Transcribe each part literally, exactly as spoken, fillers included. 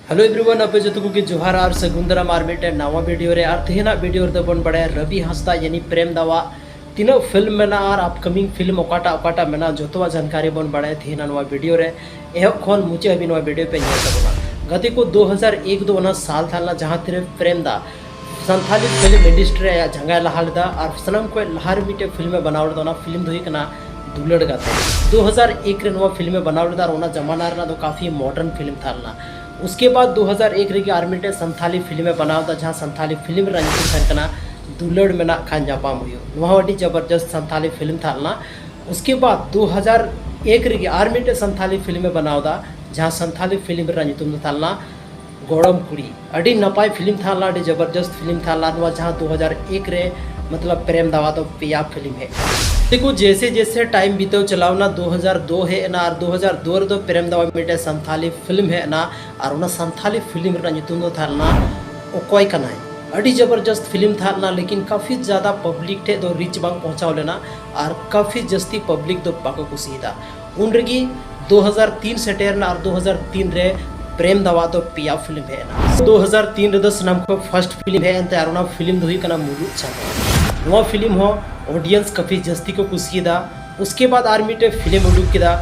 Hello everyone, ᱟᱯᱮ ᱡᱚᱛᱚ ᱠᱚᱜᱮ ᱡᱚᱦᱟᱨ ᱟᱨ ᱥᱟᱹᱜᱩᱱ ᱫᱟᱨᱟᱢ ᱟᱨ ᱢᱤᱫᱴᱮᱱ ᱱᱟᱣᱟ ᱵᱷᱤᱰᱤᱭᱳ ᱨᱮ᱾ ᱟᱨ ᱛᱮᱦᱮᱧᱟᱜ ᱵᱷᱤᱰᱤᱭᱳ ᱨᱮᱫᱚ ᱵᱚᱱ ᱵᱟᱲᱟᱭᱟ ᱨᱚᱵᱤ ᱦᱟᱸᱥᱫᱟ ᱭᱟᱱᱤ ᱯᱨᱮᱢ ᱫᱟᱣᱟᱜ ᱛᱤᱱᱟᱹᱜ ᱯᱷᱤᱞᱢ ᱢᱮᱱᱟᱜᱼᱟ ᱟᱨ ᱟᱯᱠᱟᱢᱤᱝ ᱯᱷᱤᱞᱢ ᱚᱠᱟᱴᱟᱜ ᱚᱠᱟᱴᱟᱜ ᱢᱮᱱᱟᱜᱼᱟ, ᱡᱚᱛᱚᱣᱟᱜ ᱡᱟᱱᱠᱟᱨᱤ ᱵᱚᱱ ᱵᱟᱲᱟᱭᱟ ᱛᱮᱦᱮᱧᱟᱜ ᱱᱚᱣᱟ ᱵᱷᱤᱰᱤᱭᱳ ᱨᱮ᱾ ᱮᱦᱚᱵ ᱠᱷᱚᱱ ᱢᱩᱪᱟᱹᱫ ᱦᱟᱹᱵᱤᱡ ᱱᱚᱣᱟ ᱵᱷᱤᱰᱤᱭᱳ ᱯᱮ ᱧᱮᱞ ᱛᱟᱵᱚᱱᱟ᱾ ᱜᱟᱛᱮ ᱠᱚ, ᱫᱩ ᱦᱟᱡᱟᱨ ᱮᱠ ᱫᱚ ᱚᱱᱟ ᱥᱟᱞ ᱛᱟᱦᱮᱸ ᱞᱮᱱᱟ ᱡᱟᱦᱟᱸ ᱛᱤᱨᱮ ᱯᱨᱮᱢ ᱫᱟ ᱥᱟᱱᱛᱷᱟᱞᱤ ᱯᱷᱤᱞᱢ ᱤᱱᱰᱟᱥᱴᱨᱤ ᱨᱮ ᱟᱭᱟᱜ ᱡᱟᱸᱜᱟᱭ ᱞᱟᱦᱟ ᱞᱮᱫᱟ ᱟᱨ ᱥᱟᱱᱟᱢ ᱠᱷᱚᱱ ᱞᱟᱦᱟ ᱨᱮ ᱢᱤᱫᱴᱮᱱ ᱯᱷᱤᱞᱢ ᱮ ᱵᱮᱱᱟᱣ ᱞᱮᱫᱟ᱾ ᱚᱱᱟ ᱯᱷᱤᱞᱢ ᱫᱚ ᱦᱩᱭᱩᱜ ᱠᱟᱱᱟ ᱫᱩᱞᱟᱹᱲ ᱜᱟᱛᱮ᱾ ᱫᱩ ᱦᱟᱡᱟᱨ ᱮᱠ ᱨᱮ ᱱᱚᱣᱟ ᱯᱷᱤᱞᱢ ᱮ ᱵᱮᱱᱟᱣ ᱞᱮᱫᱟ ᱟᱨ ᱚᱱᱟ ᱡᱟᱢᱟᱱᱟ ᱨᱮᱱᱟᱜ ᱫᱚ ᱠᱟᱯᱷᱤ ᱢᱚᱰᱟᱨᱱ ᱯᱷᱤᱞᱢ ᱛᱟᱦᱮᱸ ᱞᱮᱱᱟ᱾ ᱩᱥᱠᱮ ᱵᱟᱫ ᱫᱩ ᱦᱟᱡᱟᱨ ᱮᱠ ᱨᱮᱜᱮ ᱟᱨ ᱢᱤᱫᱴᱮᱱ ᱥᱟᱱᱛᱷᱟᱞᱤ ᱯᱷᱤᱞᱢ ᱮ ᱵᱮᱱᱟᱣ ᱮᱫᱟ, ᱡᱟᱦᱟᱸ ᱥᱟᱱᱛᱷᱟᱞᱤ ᱯᱷᱤᱞᱢ ᱨᱮᱱᱟᱜ ᱧᱩᱛᱩᱢ ᱛᱟᱦᱮᱸ ᱠᱟᱱᱟ ᱫᱩᱞᱟᱹᱲ ᱢᱮᱱᱟᱜ ᱠᱷᱟᱱ ᱧᱟᱯᱟᱢ ᱦᱩᱭᱩᱜ᱾ ᱱᱚᱣᱟ ᱦᱚᱸ ᱟᱹᱰᱤ ᱡᱚᱵᱚᱨᱡᱚᱥᱛ ᱥᱟᱱᱛᱷᱟᱞᱤ ᱯᱷᱤᱞᱢ ᱛᱟᱦᱮᱸ ᱞᱮᱱᱟ᱾ ᱩᱥᱠᱮ ᱵᱟᱫ ᱫᱩ ᱦᱟᱡᱟᱨ ᱮᱠ ᱨᱮᱜᱮ ᱟᱨ ᱢᱤᱫᱴᱮᱱ ᱥᱟᱱᱛᱷᱟᱞᱤ ᱯᱷᱤᱞᱢ ᱮ ᱵᱮᱱᱟᱣ ᱮᱫᱟ, ᱡᱟᱦᱟᱸ ᱥᱟᱱᱛᱷᱟᱞᱤ ᱯᱷᱤᱞᱢ ᱨᱮᱱᱟᱜ ᱧᱩᱛᱩᱢ ᱫᱚ ᱛᱟᱦᱮᱸ ᱞᱮᱱᱟ ᱜᱚᱲᱚᱢ ᱠᱩᱲᱤ᱾ ᱟᱹᱰᱤ ᱱᱟᱯᱟᱭ ᱯᱷᱤᱞᱢ ᱛᱟᱦᱮᱸ ᱞᱮᱱᱟ, ᱟᱹᱰᱤ ᱡᱚᱵᱚᱨᱡᱚᱥᱛ ᱯᱷᱤᱞᱢ ᱛᱟᱦᱮᱸ ᱞᱮᱱᱟ ᱱᱚᱣᱟ, ᱡᱟᱦᱟᱸ ᱫᱩ ᱦᱟᱡᱟᱨ ᱮᱠ ᱨᱮ ᱢᱚᱛᱞᱚᱵ ᱯᱨᱮᱢ ᱫᱟᱣᱟ ᱫᱚ ᱯᱮᱭᱟ ᱯᱷᱤᱞᱢ ᱦᱮᱡ ᱮᱱᱟ᱾ ᱫᱮᱠᱷᱳ, ᱡᱮᱥᱮ ᱡᱮᱥᱮ ᱴᱟᱭᱤᱢ ᱵᱤᱛᱟᱹᱣ ᱪᱟᱞᱟᱣ ᱮᱱᱟ, ᱫᱩ ᱦᱟᱡᱟᱨ ᱫᱩ ᱦᱮᱡ ᱮᱱᱟ ᱟᱨ ᱫᱩ ᱦᱟᱡᱟᱨ ᱫᱩ ᱨᱮᱫᱚ ᱯᱨᱮᱢ ᱫᱟᱣᱟ ᱢᱤᱫᱴᱮᱱ ᱥᱟᱱᱛᱷᱟᱞᱤ ᱯᱷᱤᱞᱢ ᱦᱮᱡ ᱮᱱᱟ᱾ ᱟᱨ ᱚᱱᱟ ᱥᱟᱱᱛᱷᱟᱞᱤ ᱯᱷᱤᱞᱢ ᱨᱮᱱᱟᱜ ᱧᱩᱛᱩᱢ ᱫᱚ ᱛᱟᱦᱮᱸ ᱞᱮᱱᱟ ᱚᱠᱚᱭ ᱠᱟᱱᱟᱭ᱾ ᱟᱹᱰᱤ ᱡᱚᱵᱚᱨᱡᱚᱥᱛ ᱯᱷᱤᱞᱢ ᱛᱟᱦᱮᱸ ᱞᱮᱱᱟ, ᱞᱮᱠᱤᱱ ᱠᱟᱯᱷᱤ ᱡᱟᱫᱟ ᱯᱟᱵᱽᱞᱤᱠ ᱴᱷᱮᱡ ᱫᱚ ᱨᱤᱪ ᱵᱟᱝ ᱯᱚᱦᱪᱟᱣ ᱞᱮᱱᱟ ᱟᱨ ᱠᱟᱯᱷᱤ ᱡᱟᱹᱥᱛᱤ ᱯᱟᱵᱽᱞᱤᱠ ᱫᱚ ᱵᱟᱠᱚ ᱠᱩᱥᱤᱭᱟᱫᱟ᱾ ᱩᱱ ᱨᱮᱜᱮ ᱫᱩ ᱦᱟᱡᱟᱨ ᱛᱤᱱ ᱥᱮᱴᱮᱨ ᱮᱱᱟ ᱟᱨ ᱫᱩ ᱦᱟᱡᱟᱨ ᱛᱤᱱ ᱨᱮ ᱯᱨᱮᱢ ᱫᱟᱣᱟ ᱫᱚ ᱯᱮᱭᱟ ᱯᱷᱤᱞᱢ ᱦᱮᱡ ᱮᱱᱟ᱾ ᱫᱩ ᱦᱟᱡᱟᱨ ᱛᱤᱱ ᱨᱮᱫᱚ ᱥᱟᱱᱟᱢ ᱠᱷᱚᱱ ᱯᱷᱟᱨᱥᱴ ᱯᱷᱤᱞᱢ ᱦᱮᱡ ᱮᱱ ᱛᱟᱭᱟ ᱟᱨ ᱚᱱᱟ ᱯᱷᱤᱞᱢ ᱫᱚ ᱦᱩᱭᱩᱜ ᱠᱟᱱᱟ ᱢᱩᱞᱩᱡ ᱪᱟᱸᱫᱚ᱾ ᱱᱚᱣᱟ ᱯᱷᱤᱞᱢ ᱦᱚᱸ ᱚᱰᱤᱭᱮᱱᱥ ᱠᱟᱯᱷᱤ ᱡᱟᱹᱥᱛᱤ ᱠᱚ ᱠᱩᱥᱤᱭᱟᱫᱟ᱾ ᱩᱥᱠᱮ ᱵᱟᱫ ᱟᱨ ᱢᱤᱫᱴᱮᱱ ᱯᱷᱤᱞᱢ ᱩᱰᱩᱠ ᱠᱮᱫᱟ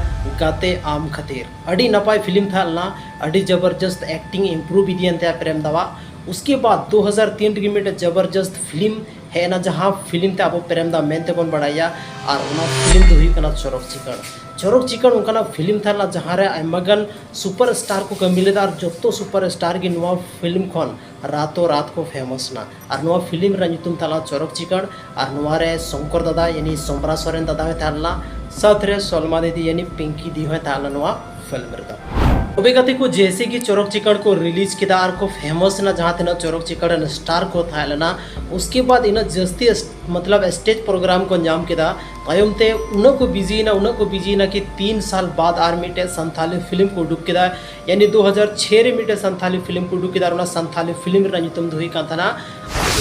ᱜᱟᱛᱮ ᱟᱢ ᱠᱷᱟᱹᱛᱤᱨ᱾ ᱟᱹᱰᱤ ᱱᱟᱯᱟᱭ ᱯᱷᱤᱞᱢ ᱛᱟᱦᱮᱸ ᱞᱮᱱᱟ, ᱟᱹᱰᱤ ᱡᱚᱵᱚᱨᱡᱚᱥᱛ ᱮᱠᱴᱤᱝ ᱤᱢᱯᱨᱩᱵᱷ ᱤᱫᱤᱭᱮᱱ ᱛᱟᱭᱟ ᱯᱨᱮᱢ ᱫᱟᱣᱟᱜ᱾ ᱩᱥᱠᱮ ᱵᱟᱫ ᱫᱩ ᱦᱟᱡᱟᱨ ᱛᱤᱱ ᱨᱮᱜᱮ ᱢᱤᱫᱴᱮᱱ ᱡᱚᱵᱚᱨᱡᱚᱥᱛ ᱯᱷᱤᱞᱢ ᱦᱮᱡ ᱮᱱᱟ, ᱡᱟᱦᱟᱸ ᱯᱷᱤᱞᱢ ᱛᱮ ᱟᱵᱚ ᱯᱨᱮᱢ ᱫᱟ ᱢᱮᱱ ᱛᱮᱵᱚᱱ ᱵᱟᱲᱟᱭᱟ, ᱟᱨ ᱚᱱᱟ ᱯᱷᱤᱞᱢ ᱫᱚ ᱦᱩᱭᱩᱜ ᱠᱟᱱᱟ ᱪᱚᱨᱚᱠ ᱪᱤᱠᱟᱹᱲ᱾ ᱪᱚᱨᱚᱠ ᱪᱤᱠᱟᱹᱲ ᱚᱱᱠᱟᱱᱟᱜ ᱯᱷᱤᱞᱢ ᱛᱟᱦᱮᱸ ᱞᱮᱱᱟ ᱡᱟᱦᱟᱸ ᱨᱮ ᱟᱭᱢᱟ ᱜᱟᱱ ᱥᱩᱯᱟᱨ ᱥᱴᱟᱨ ᱠᱚ ᱠᱟᱹᱢᱤ ᱞᱮᱫᱟ ᱟᱨ ᱡᱚᱛᱚ ᱥᱩᱯᱟᱨ ᱥᱴᱟᱨ ᱜᱮ ᱱᱚᱣᱟ ᱯᱷᱤᱞᱢ ᱠᱷᱚᱱ ᱨᱟᱛᱳ ᱨᱟᱛ ᱠᱚ ᱯᱷᱮᱢᱟᱥ ᱮᱱᱟ᱾ ᱟᱨ ᱱᱚᱣᱟ ᱯᱷᱤᱞᱢ ᱨᱮᱱᱟᱜ ᱧᱩᱛᱩᱢ ᱛᱟᱦᱮᱸ ᱞᱮᱱᱟ ᱪᱚᱨᱚᱠ ᱪᱤᱠᱟᱹᱲ᱾ ᱟᱨ ᱱᱚᱣᱟ ᱨᱮ ᱥᱚᱝᱠᱚᱨ ᱫᱟᱫᱟ ᱭᱟᱱᱤ ᱥᱚᱢᱵᱽᱨᱟ ᱥᱚᱨᱮᱱ ᱫᱟᱫᱟ ᱦᱚᱸᱭ ᱛᱟᱦᱮᱸ ᱞᱮᱱᱟ, ᱥᱟᱶᱛᱮ ᱨᱮ ᱥᱚᱞᱢᱟ ᱫᱤᱫᱤ ᱭᱟᱱᱤ ᱯᱤᱝᱠᱤ ᱫᱤ ᱦᱚᱸᱭ ᱛᱟᱦᱮᱸ ᱞᱮᱱᱟ ᱱᱚᱣᱟ ᱯᱷᱤᱞᱢ ᱨᱮᱫᱚ᱾ ᱛᱚᱵᱮ ᱜᱟᱛᱮ ᱠᱚ, ᱡᱮᱭᱥᱮ ᱜᱮ ᱪᱚᱨᱚᱠ ᱪᱤᱠᱟᱹᱲ ᱠᱚ ᱨᱤᱞᱤᱡᱽ ᱠᱮᱫᱟ ᱟᱨ ᱠᱚ ᱯᱷᱮᱢᱟᱥ ᱮᱱᱟ, ᱡᱟᱦᱟᱸ ᱛᱤᱱᱟᱹᱜ ᱪᱚᱨᱚᱠ ᱪᱤᱠᱟᱹᱲ ᱨᱮᱱ ᱥᱴᱟᱨ ᱠᱚ ᱛᱟᱦᱮᱸ ᱞᱮᱱᱟ, ᱩᱥᱠᱮ ᱵᱟᱫ ᱤᱱᱟᱹᱜ ᱡᱟᱹᱥᱛᱤ ᱢᱚᱛᱞᱚᱵ ᱥᱴᱮᱡᱽ ᱯᱨᱳᱜᱨᱟᱢ ᱠᱚ ᱧᱟᱢ ᱠᱮᱫᱟ᱾ ᱛᱟᱭᱚᱢ ᱛᱮ ᱩᱱᱟᱹᱜ ᱠᱚ ᱵᱤᱡᱤᱭᱮᱱᱟ, ᱩᱱᱟᱹᱜ ᱠᱚ ᱵᱤᱡᱤᱭᱮᱱᱟ ᱠᱤ ᱛᱤᱱ ᱥᱟᱞ ᱵᱟᱫ ᱟᱨ ᱢᱤᱫᱴᱮᱡ ᱥᱟᱱᱛᱷᱟᱞᱤ ᱯᱷᱤᱞᱢ ᱠᱚ ᱩᱰᱩᱠ ᱠᱮᱫᱟ᱾ ᱭᱟᱱᱤ ᱫᱩ ᱦᱟᱡᱟᱨ ᱪᱷᱚᱭ ᱨᱮ ᱢᱤᱫᱴᱮᱡ ᱥᱟᱱᱛᱷᱟᱞᱤ ᱯᱷᱤᱞᱢ ᱠᱚ ᱩᱰᱩᱠ ᱠᱮᱫᱟ ᱟᱨ ᱚᱱᱟ ᱥᱟᱱᱛᱷᱟᱞᱤ ᱯᱷᱤᱞᱢ ᱨᱮᱱᱟᱜ ᱧᱩᱛᱩᱢ ᱫᱚ ᱦᱩᱭᱩᱜ ᱠᱟᱱ ᱛᱟᱦᱮᱱᱟ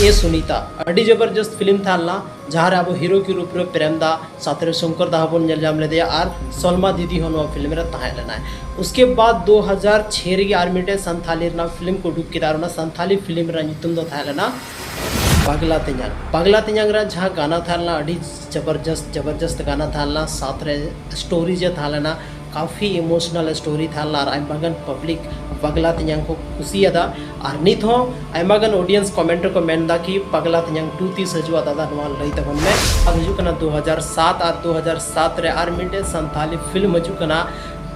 ᱮ ᱥᱩᱱᱤᱛᱟ, ᱟᱹᱰᱤ ᱡᱚᱵᱚᱨᱡᱚᱥᱛ ᱯᱷᱤᱞᱢ ᱛᱟᱦᱮᱸ ᱞᱮᱱᱟ, ᱡᱟᱦᱟᱸ ᱨᱮ ᱟᱵᱚ ᱦᱤᱨᱳ ᱠᱤ ᱨᱩᱯ ᱨᱮ ᱯᱨᱮᱢ ᱫᱟ, ᱥᱟᱛᱷ ᱨᱮ ᱥᱚᱝᱠᱚᱨ ᱫᱟ ᱦᱚᱸ ᱵᱚᱱ ᱧᱮᱞ ᱧᱟᱢ ᱞᱮᱫᱮᱭᱟ ᱟᱨ ᱥᱚᱞᱢᱟ ᱫᱤᱫᱤ ᱦᱚᱸ ᱱᱚᱣᱟ ᱯᱷᱤᱞᱢ ᱨᱮ ᱛᱟᱦᱮᱸ ᱞᱮᱱᱟᱭ᱾ ᱩᱥᱠᱮ ᱵᱟᱫ ᱫᱩ ᱦᱟᱡᱟᱨ ᱪᱷᱚᱭ ᱨᱮᱜᱮ ᱟᱨ ᱢᱤᱫᱴᱮᱱ ᱥᱟᱱᱛᱷᱟᱞᱤ ᱨᱮᱱᱟᱜ ᱯᱷᱤᱞᱢ ᱠᱚ ᱩᱰᱩᱠ ᱠᱮᱫᱟ ᱟᱨ ᱚᱱᱟ ᱥᱟᱱᱛᱷᱟᱞᱤ ᱯᱷᱤᱞᱢ ᱨᱮᱱᱟᱜ ᱧᱩᱛᱩᱢ ᱫᱚ ᱛᱟᱦᱮᱸ ᱞᱮᱱᱟ ᱯᱟᱜᱽᱞᱟ ᱛᱮᱧᱟᱝ᱾ ᱯᱟᱜᱽᱞᱟ ᱛᱮᱧᱟᱝ ᱨᱮ ᱡᱟᱦᱟᱸ ᱜᱟᱱᱟ ᱛᱟᱦᱮᱸ ᱞᱮᱱᱟ, ᱟᱹᱰᱤ ᱡᱚᱵᱚᱨᱡᱚᱥᱛ ᱡᱚᱵᱚᱨᱡᱚᱥᱛ ᱜᱟᱱᱟ ᱛᱟᱦᱮᱸ ᱞᱮᱱᱟ, ᱥᱟᱛᱷ ᱨᱮ ᱥᱴᱳᱨᱤ ᱡᱮ ᱛᱟᱦᱮᱸ ᱞᱮᱱᱟ, ᱠᱟᱯᱷᱤ ᱤᱢᱳᱥᱚᱱᱟᱞ ᱥᱴᱳᱨᱤ ᱛᱟᱦᱮᱸ ᱞᱮᱱᱟ ᱟᱨ ᱟᱭᱢᱟ ᱜᱟᱱ ᱯᱟᱵᱽᱞᱤᱠ ᱯᱟᱜᱽᱞᱟ ᱛᱮᱧᱟᱝ ᱠᱚ ᱠᱩᱥᱤᱭᱟᱫᱟ᱾ ᱟᱨ ᱱᱤᱛ ᱦᱚᱸ ᱟᱭᱢᱟ ᱜᱟᱱ ᱚᱰᱤᱭᱮᱱᱥ ᱠᱚᱢᱮᱱᱴ ᱨᱮᱠᱚ ᱢᱮᱱ ᱮᱫᱟ ᱠᱤ ᱯᱟᱜᱽᱞᱟ ᱛᱮᱧᱟᱝ ᱴᱩ ᱛᱤᱥ ᱦᱤᱡᱩᱜᱼᱟ ᱫᱟᱫᱟ, ᱱᱚᱣᱟ ᱞᱟᱹᱭ ᱛᱟᱵᱚᱱ ᱢᱮ᱾ ᱟᱨ ᱦᱤᱡᱩᱜ ᱠᱟᱱᱟ ᱫᱩ ᱦᱟᱡᱟᱨ ᱥᱟᱛ, ᱟᱨ ᱫᱩ ᱦᱟᱡᱟᱨ ᱥᱟᱛ ᱨᱮ ᱟᱨ ᱢᱤᱫᱴᱮᱱ ᱥᱟᱱᱛᱷᱟᱞᱤ ᱯᱷᱤᱞᱢ ᱦᱤᱡᱩᱜ ᱠᱟᱱᱟ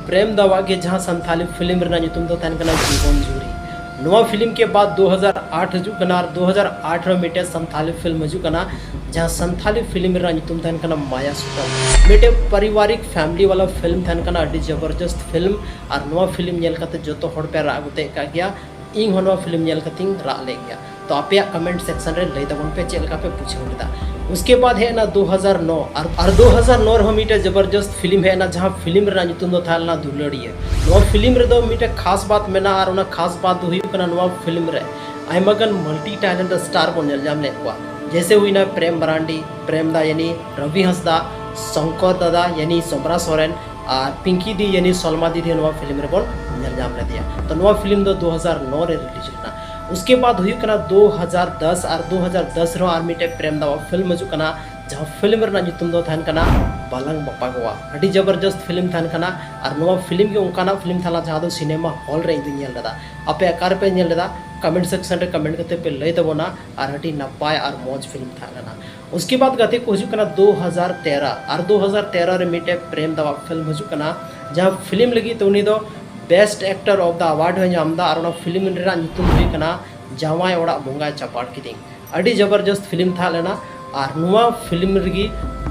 ᱯᱨᱮᱢ ᱫᱟᱣᱟᱜ ᱜᱮ, ᱡᱟᱦᱟᱸ ᱥᱟᱱᱛᱷᱟᱞᱤ ᱯᱷᱤᱞᱢ ᱨᱮᱱᱟᱜ ᱧᱩᱛᱩᱢ ᱫᱚ ᱛᱟᱦᱮᱱ ᱠᱟᱱᱟ ᱡᱤᱵᱚᱱ ᱡᱩᱨᱤ᱾ ᱱᱚᱣᱟ ᱯᱷᱤᱞᱢ ᱠᱮ ᱵᱟᱫ ᱫᱩ ᱦᱟᱡᱟᱨ ᱟᱴ ᱦᱤᱡᱩᱜ ᱠᱟᱱᱟ ᱟᱨ ᱫᱩ ᱦᱟᱡᱟᱨ ᱟᱴ ᱨᱮ ᱢᱤᱫᱴᱮᱱ ᱥᱟᱱᱛᱷᱟᱞᱤ ᱯᱷᱤᱞᱢ ᱦᱤᱡᱩᱜ ᱠᱟᱱᱟ, ᱡᱟᱦᱟᱸ ᱥᱟᱱᱛᱷᱟᱞᱤ ᱯᱷᱤᱞᱢ ᱨᱮᱱᱟᱜ ᱧᱩᱛᱩᱢ ᱛᱟᱦᱮᱱ ᱠᱟᱱᱟ ᱢᱟᱭᱟ ᱥᱩᱛᱟᱹᱢ᱾ ᱢᱤᱫᱴᱮᱱ ᱯᱟᱨᱤᱵᱟᱨᱤᱠ ᱯᱷᱮᱢᱤᱞᱤ ᱣᱟᱞᱟ ᱯᱷᱤᱞᱢ ᱛᱟᱦᱮᱱ ᱠᱟᱱᱟ, ᱟᱹᱰᱤ ᱡᱚᱵᱚᱨᱡᱚᱥᱛ ᱯᱷᱤᱞᱢ᱾ ᱟᱨ ᱱᱚᱣᱟ ᱯᱷᱤᱞᱢ ᱧᱮᱞ ᱠᱟᱛᱮ ᱡᱚᱛᱚ ᱦᱚᱲ ᱯᱮ ᱨᱟᱜ ᱜᱚᱫᱮᱜ ᱠᱟᱜ ᱜᱮᱭᱟ, ᱤᱧ ᱦᱚᱸ ᱱᱚᱣᱟ ᱯᱷᱤᱞᱢ ᱧᱮᱞ ᱠᱟᱛᱮᱧ ᱨᱟᱜ ᱞᱮᱫ ᱜᱮᱭᱟ᱾ ᱛᱚ ᱟᱯᱮᱭᱟᱜ ᱠᱚᱢᱮᱱᱴ ᱥᱮᱠᱥᱚᱱ ᱨᱮ ᱞᱟᱹᱭ ᱛᱟᱵᱚᱱ ᱯᱮ ᱪᱮᱫ ᱞᱮᱠᱟ ᱯᱮ ᱵᱩᱡᱷᱟᱹᱣ ᱞᱮᱫᱟ᱾ ᱩᱥᱠᱮ ᱵᱟᱫ ᱦᱮᱡ ᱮᱱᱟ ᱫᱩ ᱦᱟᱡᱟᱨ ᱱᱚ, ᱟᱨ, ᱟᱨ ᱫᱩ ᱦᱟᱡᱟᱨ ᱱᱚ ᱨᱮᱦᱚᱸ ᱢᱤᱫᱴᱮᱡ ᱡᱚᱵᱚᱨᱡᱚᱥᱛ ᱯᱷᱤᱞᱢ ᱦᱮᱡ ᱮᱱᱟ, ᱡᱟᱦᱟᱸ ᱯᱷᱤᱞᱢ ᱨᱮᱱᱟᱜ ᱧᱩᱛᱩᱢ ᱫᱚ ᱛᱟᱦᱮᱸ ᱞᱮᱱᱟ ᱫᱩᱞᱟᱹᱲᱤᱭᱟᱹ᱾ ᱱᱚᱣᱟ ᱯᱷᱤᱞᱢ ᱨᱮᱫᱚ ᱢᱤᱫᱴᱮᱡ ᱠᱷᱟᱥ ᱵᱟᱛ ᱢᱮᱱᱟᱜᱼᱟ, ᱟᱨ ᱚᱱᱟ ᱠᱷᱟᱥ ᱵᱟᱛ ᱫᱚ ᱦᱩᱭᱩᱜ ᱠᱟᱱᱟ ᱱᱚᱣᱟ ᱯᱷᱤᱞᱢ ᱨᱮ ᱟᱭᱢᱟ ᱜᱟᱱ ᱢᱟᱞᱴᱤ ᱴᱮᱞᱮᱱᱴ ᱥᱴᱟᱨ ᱵᱚᱱ ᱧᱮᱞ ᱧᱟᱢ ᱞᱮᱫ ᱠᱚᱣᱟ, ᱡᱮᱭᱥᱮ ᱦᱩᱭᱱᱟ ᱯᱨᱮᱢ ᱢᱟᱨᱟᱱᱰᱤ, ᱯᱨᱮᱢ ᱫᱟ ᱭᱟᱱᱤ ᱨᱚᱵᱤ ᱦᱟᱸᱥᱫᱟ, ᱥᱚᱝᱠᱚᱨ ᱫᱟᱫᱟ ᱭᱟᱱᱤ ᱥᱚᱢᱨᱟ ᱥᱚᱨᱮᱱ, ᱟᱨ ᱯᱤᱝᱠᱤ ᱫᱤ ᱭᱟᱱᱤ ᱥᱚᱞᱢᱟ ᱫᱤᱫᱤ ᱱᱚᱣᱟ ᱯᱷᱤᱞᱢ ᱨᱮᱵᱚᱱ ᱧᱮᱞ ᱧᱟᱢ ᱞᱮᱫᱮᱭᱟ᱾ ᱛᱚ ᱱᱚᱣᱟ ᱯᱷᱤᱞᱢ ᱫᱚ ᱫᱩ ᱦᱟᱡᱟᱨ ᱱᱚ ᱨᱮ ᱨᱤᱞᱤᱡᱽ ᱞᱮᱱᱟ᱾ ᱩᱥᱠᱮ ᱵᱟᱫ ᱦᱩᱭᱩᱜ ᱠᱟᱱᱟ ᱫᱩ ᱦᱟᱡᱟᱨ ᱫᱚᱥ, ᱟᱨ ᱫᱩ ᱦᱟᱡᱟᱨ ᱫᱚᱥ ᱨᱮᱦᱚᱸ ᱟᱨ ᱢᱤᱫᱴᱮᱡ ᱯᱨᱮᱢ ᱫᱟᱣᱟᱜ ᱯᱷᱤᱞᱢ ᱦᱤᱡᱩᱜ ᱠᱟᱱᱟ, ᱡᱟᱦᱟᱸ ᱯᱷᱤᱞᱢ ᱨᱮᱱᱟᱜ ᱧᱩᱛᱩᱢ ᱫᱚ ᱛᱟᱦᱮᱱ ᱠᱟᱱᱟ ᱵᱟᱞᱟᱝ ᱵᱟᱯᱟᱜᱚᱜᱼᱟ᱾ ᱟᱹᱰᱤ ᱡᱚᱵᱚᱨᱡᱚᱥᱛ ᱯᱷᱤᱞᱢ ᱛᱟᱦᱮᱱ ᱠᱟᱱᱟ, ᱟᱨ ᱱᱚᱣᱟ ᱯᱷᱤᱞᱢ ᱜᱮ ᱚᱱᱠᱟᱱᱟᱜ ᱯᱷᱤᱞᱢ ᱛᱟᱦᱮᱸ ᱞᱮᱱᱟ ᱡᱟᱦᱟᱸ ᱫᱚ ᱥᱤᱱᱮᱢᱟ ᱦᱚᱞ ᱨᱮ ᱤᱧ ᱫᱚᱧ ᱧᱮᱞ ᱞᱮᱫᱟ᱾ ᱟᱯᱮ ᱚᱠᱟ ᱨᱮᱯᱮ ᱧᱮᱞ ᱞᱮᱫᱟ, ᱠᱚᱢᱮᱱᱴ ᱥᱮᱠᱥᱚᱱ ᱨᱮ ᱠᱚᱢᱮᱱᱴ ᱠᱟᱛᱮ ᱯᱮ ᱞᱟᱹᱭ ᱛᱟᱵᱚᱱᱟ᱾ ᱟᱨ ᱟᱹᱰᱤ ᱱᱟᱯᱟᱭ ᱟᱨ ᱢᱚᱡᱽ ᱯᱷᱤᱞᱢ ᱛᱟᱦᱮᱸ ᱞᱮᱱᱟ᱾ ᱩᱥᱠᱮ ᱵᱟᱫ ᱜᱟᱛᱮ ᱠᱚ ᱦᱤᱡᱩᱜ ᱠᱟᱱᱟ ᱫᱩ ᱦᱟᱡᱟᱨ ᱛᱮᱨᱚ, ᱟᱨ ᱫᱩ ᱦᱟᱡᱟᱨ ᱛᱮᱨᱚ ᱨᱮ ᱢᱤᱫᱴᱮᱡ ᱯᱨᱮᱢ ᱫᱟᱣᱟᱜ ᱯᱷᱤᱞᱢ ᱦᱤᱡᱩᱜ ᱠᱟᱱᱟ, ᱡᱟᱦᱟᱸ ᱯᱷᱤᱞᱢ ᱞᱟᱹᱜᱤᱫ ᱛᱮ ᱩᱱᱤ ᱫᱚ best actor of the award ᱦᱚᱸᱭ ᱧᱟᱢ ᱮᱫᱟ, ᱟᱨ ᱚᱱᱟ ᱯᱷᱤᱞᱢ ᱨᱮᱱᱟᱜ ᱧᱩᱛᱩᱢ ᱦᱩᱭᱩᱜ ᱠᱟᱱᱟ ᱡᱟᱶᱟᱭ ᱚᱲᱟᱜ ᱵᱚᱸᱜᱟᱭ ᱪᱟᱯᱟᱲ ᱠᱤᱫᱤᱧ᱾ ᱟᱹᱰᱤ ᱡᱚᱵᱚᱨᱡᱚᱥᱛ ᱯᱷᱤᱞᱢ ᱛᱟᱦᱮᱸ ᱞᱮᱱᱟ, ᱟᱨ ᱱᱚᱣᱟ ᱯᱷᱤᱞᱢ ᱨᱮᱜᱮ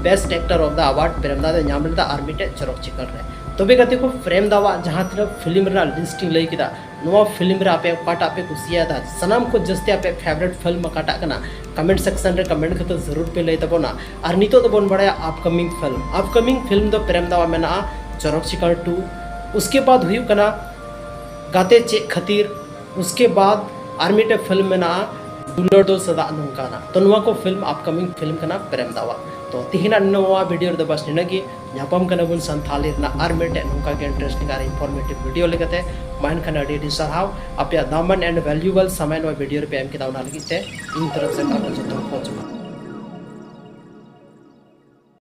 best actor of the award Prem da ᱫᱚᱭ ᱧᱟᱢ ᱞᱮᱫᱟ ᱟᱨ ᱢᱤᱫᱴᱮᱡ ᱪᱚᱨᱚᱠ ᱪᱤᱠᱟᱹᱲ ᱨᱮ᱾ ᱛᱚᱵᱮ ᱜᱟᱛᱮ ᱠᱚ, ᱯᱨᱮᱢ ᱫᱟᱣᱟᱜ ᱡᱟᱦᱟᱸ ᱛᱤᱱᱟᱹᱜ ᱯᱷᱤᱞᱢ ᱨᱮᱱᱟᱜ ᱞᱤᱥᱴ ᱤᱧ ᱞᱟᱹᱭ ᱠᱮᱫᱟ, ᱱᱚᱣᱟ ᱯᱷᱤᱞᱢ ᱨᱮ ᱟᱯᱮ ᱚᱠᱟᱴᱟᱜ ᱯᱮ ᱠᱩᱥᱤᱭᱟᱫᱟ? ᱥᱟᱱᱟᱢ ᱠᱷᱚᱱ ᱡᱟᱹᱥᱛᱤ ᱟᱯᱮ ᱯᱷᱮᱵᱟᱨᱮᱴ ᱯᱷᱤᱞᱢ ᱚᱠᱟᱴᱟᱜ ᱠᱟᱱᱟ? ᱠᱚᱢᱮᱱᱴ ᱥᱮᱠᱥᱚᱱ ᱨᱮ ᱠᱚᱢᱮᱱᱴ ᱠᱟᱛᱮ ᱡᱟᱹᱨᱩᱲ ᱯᱮ ᱞᱟᱹᱭ ᱛᱟᱵᱚᱱᱟ᱾ ᱟᱨ ᱱᱤᱛᱚᱜ ᱫᱚᱵᱚᱱ ᱵᱟᱲᱟᱭᱟ ᱟᱯᱠᱟᱢᱤᱝ ᱯᱷᱤᱞᱢ᱾ ᱟᱯᱠᱟᱢᱤᱝ ᱯᱷᱤᱞᱢ ᱫᱚ ᱯᱨᱮᱢ ᱫᱟᱣᱟᱜ ᱢᱮᱱᱟᱜᱼᱟ ᱪᱚᱨᱚᱠ ᱪᱤᱠᱟᱹᱲ ᱴᱩ, ᱩᱥᱠᱮ ᱵᱟᱫ ᱦᱩᱭᱩᱜ ᱠᱟᱱᱟ ᱜᱟᱛᱮ ᱪᱮᱫ ᱠᱷᱟᱹᱛᱤᱨ, ᱩᱥᱠᱮ ᱵᱟᱫ ᱟᱨ ᱢᱤᱫᱴᱮᱡ ᱯᱷᱤᱞᱢ ᱢᱮᱱᱟᱜᱼᱟ ᱫᱩᱞᱟᱹᱲ ᱫᱚ ᱥᱟᱫᱟ ᱱᱚᱝᱠᱟᱱᱟ᱾ ᱛᱚ ᱱᱚᱣᱟ ᱠᱚ ᱯᱷᱤᱞᱢ ᱟᱯᱠᱟᱢᱤᱝ ᱯᱷᱤᱞᱢ ᱠᱟᱱᱟ ᱯᱨᱮᱢ ᱫᱟᱣᱟ᱾ ᱛᱚ ᱛᱤᱦᱤᱧᱟᱜ ᱱᱚᱣᱟ ᱵᱷᱤᱰᱤᱭᱳ ᱨᱮᱫᱚ ᱵᱟᱥ ᱱᱤᱱᱟᱹᱜ ᱜᱮ᱾ ᱧᱟᱯᱟᱢ ᱠᱟᱱᱟ ᱵᱚᱱ ᱥᱟᱱᱛᱷᱟᱞᱤ ᱨᱮᱱᱟᱜ ᱟᱨ ᱢᱤᱫᱴᱮᱡ ᱱᱚᱝᱠᱟ ᱜᱮ ᱤᱱᱴᱟᱨᱮᱥᱴᱤᱝ ᱟᱨ ᱤᱱᱯᱷᱚᱨᱢᱮᱴᱤᱵᱷ ᱵᱷᱤᱰᱤᱭᱳ ᱞᱮᱠᱟᱛᱮ᱾ ᱢᱟ ᱮᱱᱠᱷᱟᱱ ᱟᱹᱰᱤ ᱟᱹᱰᱤ ᱥᱟᱨᱦᱟᱣ ᱟᱯᱮᱭᱟᱜ ᱫᱟᱢᱟᱱ ᱮᱱᱰ ᱵᱷᱮᱞᱩᱭᱮᱵᱚᱞ ᱥᱚᱢᱚᱭ ᱱᱚᱣᱟ ᱵᱷᱤᱰᱤᱭᱳ ᱨᱮᱯᱮ ᱮᱢ ᱠᱮᱫᱟ, ᱚᱱᱟ ᱞᱟᱹᱜᱤᱫ ᱛᱮ ᱤᱧ ᱛᱚᱨᱚᱯ ᱥᱮᱫ ᱠᱷᱚᱱ ᱟᱯᱮ ᱡᱚᱛᱚ ᱦᱚᱲ ᱠᱚ ᱡᱚᱦᱟᱨ᱾